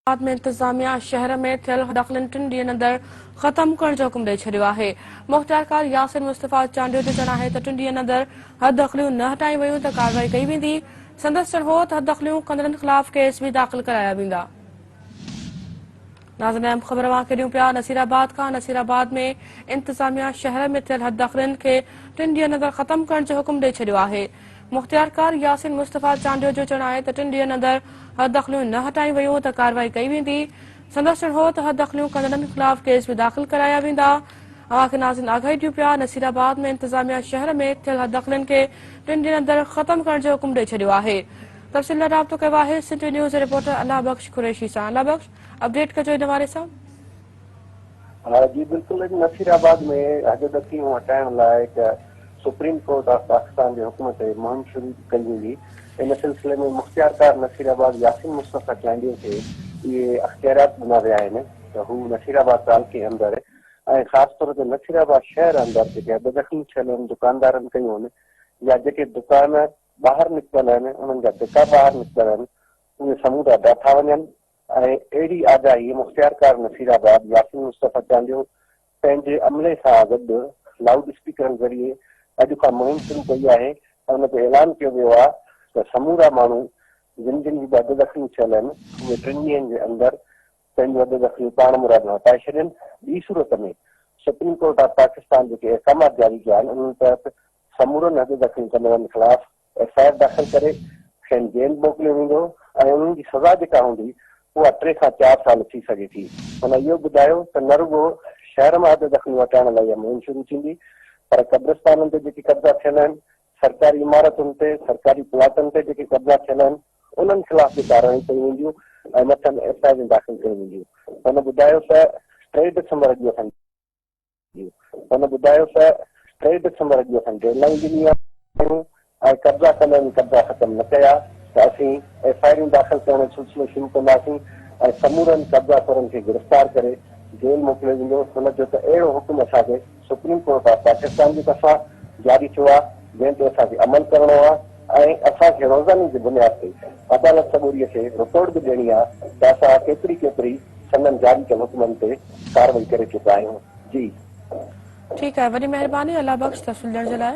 آباد ۾ انتظاميا شهر ۾ ٿيل دخلين ٽن ڏينهن اندر ختم ڪرڻ جو حڪم ڏئي ڇڏيو آهي. مختيارڪار ياسر مصطفيٰ چانڊيو جو چوڻ آهي ته ٽن ڏينهن اندر حددخليون نه هٽايون ويون ته ڪارروائي ڪئي ويندي. سندس چوڻ هو ته حددخليون ڪندڙن خلاف ڪيس به داخل ڪرايا ويندا. ناظرين اهم خبر اوهان کي ڏيون پيا نصير آباد کان نصير آباد ۾ انتظاميا شهر ۾ ٿيل حددخلين کي ٽن ڏينهن اندر ختم ڪرڻ جو حڪم ڏئي ڇڏيو آهي. مختيارڪار ياسين مصطفيٰ چانڊيو جو چوڻ آهي ته ٽن ڏينهن اندر حددخليون نه هٽايون ويون ته ڪارروائي ڪئي ويندي. سندس چوڻ هو ته حددخليون ڪندڙن خلاف ڪيس به داخل ڪرايا ويندا. اوهان کي ناظرين آگاهي ڏيون پيا نصير آباد ۾ انتظاميا شهر ۾ ٿيل حددخلين کي ٽن ڏينهن اندر ختم ڪرڻ جو حڪم ڏئي ڇڏيو آهي. تفصيل لاء رابطو ڪيو آهي سنڌ نيوز جي رپورٽر الله بخش قريشي سان الله بخش اپڊيٽ ڪجو ان حوالي سان. جي بلڪل اڄ نصير آباد ۾ حد دخليون هٽائڻ لاء هڪ سپريم ڪورٽ آف پاڪستان جي حڪم تي مهم شروع ڪئي ويندي ان سلسلي ۾ مختيارڪار نصير آباد ياسين مصطفيٰ چانڊيو کي اهي اختيارات ڏنا ويا آهن ته هو نصير آباد تعلقي اندر ۽ خاص طور تي نصير آباد شهر اندر جيڪي حد دخليون ٿيل آهن دڪاندارن ڪيون آهن يا جيڪي دڪان ٻاهر نڪتل آهن انهن جا دڪا ٻاهر نڪتل آهن اهي سمورا ڊاٿا وڃن ۽ اهڙي آگاهي مختيارڪار نصير آباد ياسين مصطفيٰ چانڊيو پنهنجي عملي سان گڏ لائوڊ اسپيڪرن ذريعي اڄ کان مهم شروع ڪئي آهي ۽ ان تي اعلان ڪيو ويو آهي ته سمورا ماڻهو جن جن جون به حد دخليون ٿيل آهن اهي ٽن ڏينهن جي اندر پنهنجون حد دخليون پاڻ مرادو هٽائي ڇڏين ٻي صورت ۾ سپريم ڪورٽ آف پاڪستان جيڪي احڪامات جاري ڪيا آهن انهن تحت سمورن حد دخليون ڪندڙن خلاف ايف I R داخل ڪري کين جيل موڪليو ويندو ۽ انهن جي سزا جيڪا هوندي اها ٽي کان چار سال ٿي سگهي ٿي. هن اهو ٻڌايو ته نه رڳو شهر مان حد دخليون هٽائڻ لاء اها مهم شروع ٿيندي پر قبرستانن تي جيڪي قبضا ٿيل آهن، سرڪاري عمارتن تي، سرڪاري پلاٽن تي جيڪي قبضا ٿيل آهن انهن خلاف به ڪارروايون ڪيون وينديون ۽ مٿن ايف I آرون داخل ڪيون وينديون. هن ٻڌايو ته ٽي ڊسمبر اڄ اسان هن ٻڌايو ته ٽي ڊسمبر جي اسان ڊيڊ لائين ڏني آهي ۽ قبضا ڪندڙن قبضا ختم نه ڪيا ته اسين ايف I آرون داخل ڪرڻ جو سلسلو شروع ڪنداسين ۽ سمورن قبضا خورن کي گرفتار ڪري جيل موڪليو ويندو. هن چيو ته اهڙو حڪم اسان کي سپريم ڪورٽ آف پاڪستان جي طرفان جاري ٿيو آهي جنهن تي اسان کي عمل ڪرڻو آهي ۽ اسان کي روزاني جي بنياد تي عدالت سڳوري کي رپورٽ به ڏيڻي آهي ته اسان ڪيتري ڪيتري سندن جاري ڪيل حڪمن تي ڪارروائي ڪري چڪا آهيون. جي. ٺيڪ آهي وڏي مهرباني الله بخش تفصيل ڏيڻ جي لاء.